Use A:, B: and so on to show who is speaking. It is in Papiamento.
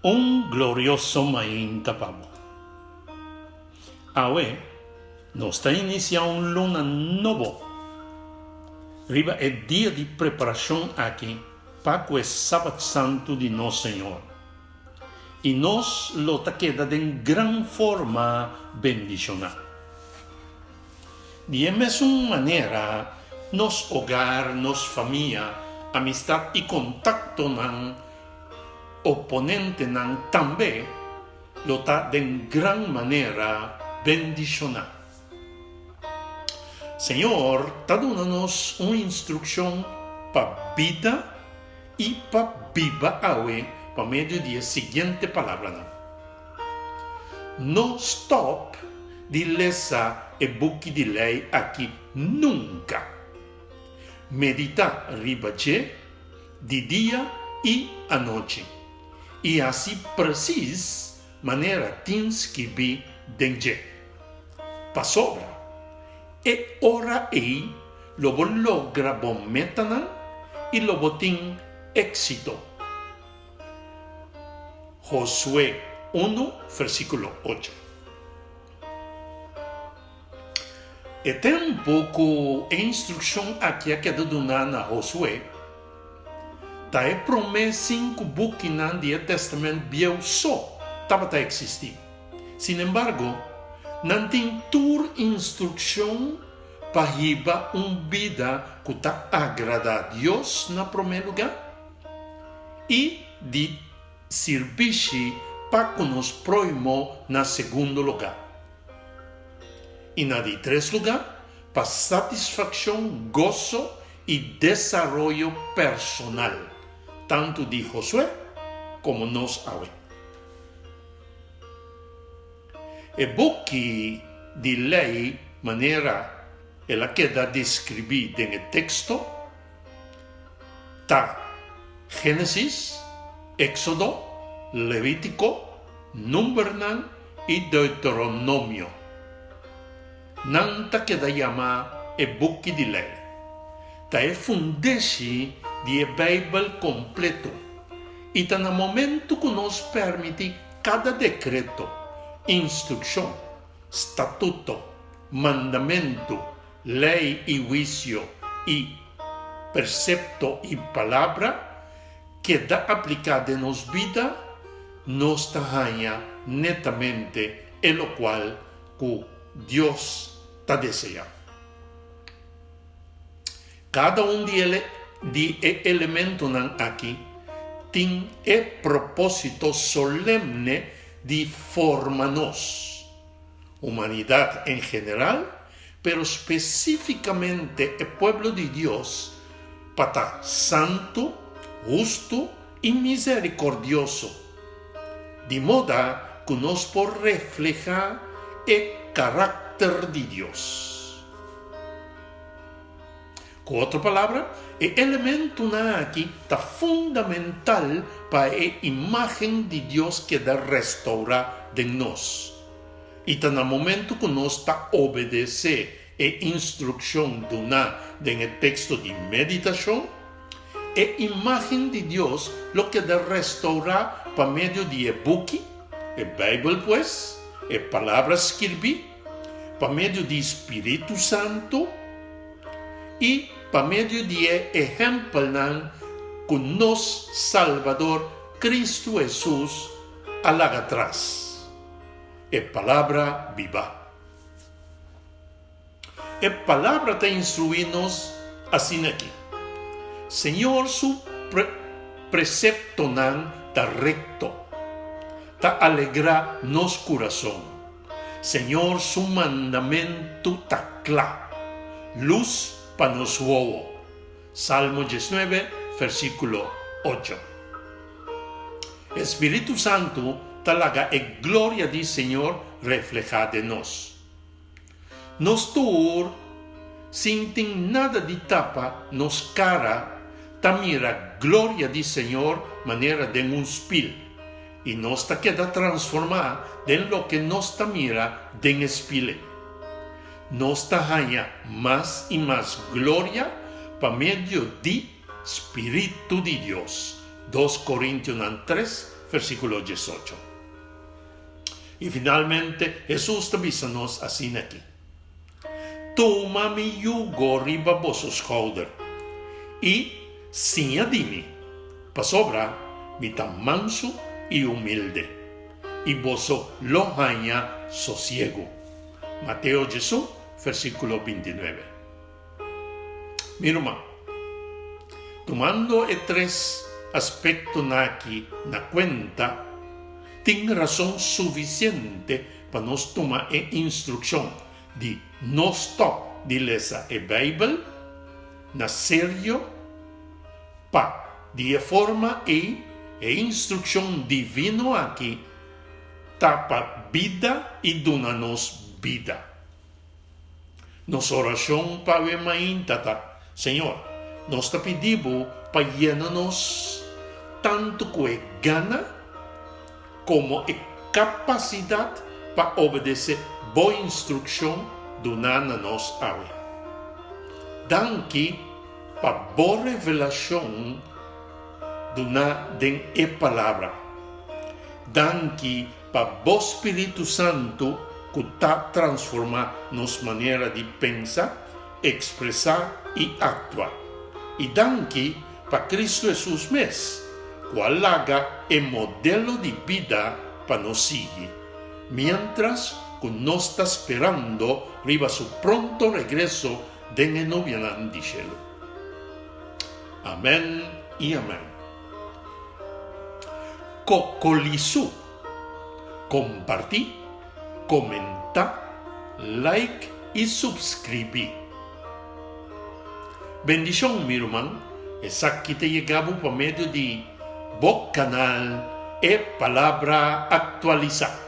A: Un glorioso mainta pa bo. Awe nos ta inisiá un luna nobo. Riba e dia di preparashon aki pa ku e Sabat Santu di nos Señor. I nos lo ta keda den gran forma bendishoná. Di e mesun manera, nos hogar, nos famia, amistat i kontaktonan oponentenan tambe lo ta den gran manera bendishoná. Señor ta duna nos un instrukshon pa bida i pa biba awe pa medio di e siguiente palabranan, No stòp di lesa e buki di lei aki nunka. Meditá riba dje di dia i anochi, i hasi presis manera tin skibí den dje. Pasobra e ora ei lo bo logra bo metanan i lo bo tin éksito. Josué unu, versíkulo ocho. E tempu ku e instrukshon aki a keda duná na Josué, ta e promé sinku bukinan di e Tèstamènt Bieu so tabata eksistí. Sinembargo, nan tin tur instrukshon pa hiba un bida ku ta agradá Dios na promé lugá i di sirbishi pa ku nos próhimo na segundo lugá. I na di tres lugá, pa satisfakshon, goso i desaroyo personal, tantu di Josué komo nos awe. E buki di Lei manera el a keda deskribí den e teksto ta Génesis, Éksodo, Levítiko, Numbernan i Deuteronomio. Nan ta keda yama e buki di Lei. Ta e fundeshi di e Beibel kompleto i ta na momentu ku nos pèrmití kada dekreto, instrukshon, statuto, mandamentu, lei i huisio i persepto i palabra keda apliká den nos bida, nos ta haña netamente e lokual ku Dios ta deseá. Kada un di di e elementonan aki tin e propósito solemne di forma nos, humanidat en general, pero spesífikamente e pueblo di Dios, pa ta santu, hustu i miserikordioso, di moda ku nos por reflehá e karakter di Dios. Ku otro palabra, e elementonan aki ta fundamental pa e imágen di Dios keda restourá den nos. I ta na momentu ku nos ta obedesé e instrukshon duná den e teksto di meditashon, e imágen di Dios lo keda restourá pa medio di e buki, e Beibel pues, e Palabra skirbí, pa medio di spiritu santu i pa medio di e ehèmpelnan ku nos Salbador Kristu Hesus a laga tras. E Palabra biba. E Palabra ta instruí nos asina aki, Señor su preseptonan ta rekto, ta alegrá nos kurason. Señor su mandamentu ta kla, lus pa nos wowo. Salmo diesnuebe, versíkulo ocho. E spiritu santu ta laga e gloria di Señor reflehá den nos. Nos tur, sin tin nada di tapa nos kara, ta mira gloria di Señor manera den un spil, i nos ta keda transformá den loke nos ta mira den e spil ei. Nos ta haña mas i mas gloria pa medio di Spiritu di Dios. Dos Korintionan tres. versíkulo 18. I finalmente Hesus ta bisa nos asina aki, Tuma mi yugo riba boso skouder i siña di mi, pasobra mi ta mansu i humilde, i boso lo haña sosiegu. Mateo 11, versíkulo 29. Mi ruman, tumando e tres aspektonan aki na kuenta, tin rason sufisiente pa nos tuma e instrukshon di no stòp di lesa e Beibel na serio pa di e forma ei e instrukshon divino aki ta pa bida i duna nos bida. Nos orashon pa awe mainta ta, Señor, nos ta pidi Bo pa yena nos tantu ku e gana komo e kapasidat pa obedesé Bo instrukshon duná na nos awe. Danki pa Bo revelashon duná den e Palabra. Danki pa Bo Spiritu Santu ku ta transformá nos manera di pensa, ekspresá i aktua. I danki pa Kristu Hesus mes, ku a laga e modelo di bida pa nos sigui, miéntras ku nos ta sperando riba su pronto regreso den e nubianan di shelu. Amèn i amèn. Kokolisú. Kompartí, komentá, like i supskribí. Bendishon mi ruman, esaki ta yega bo pa medio di bo kanal E Palabra Aktualisá.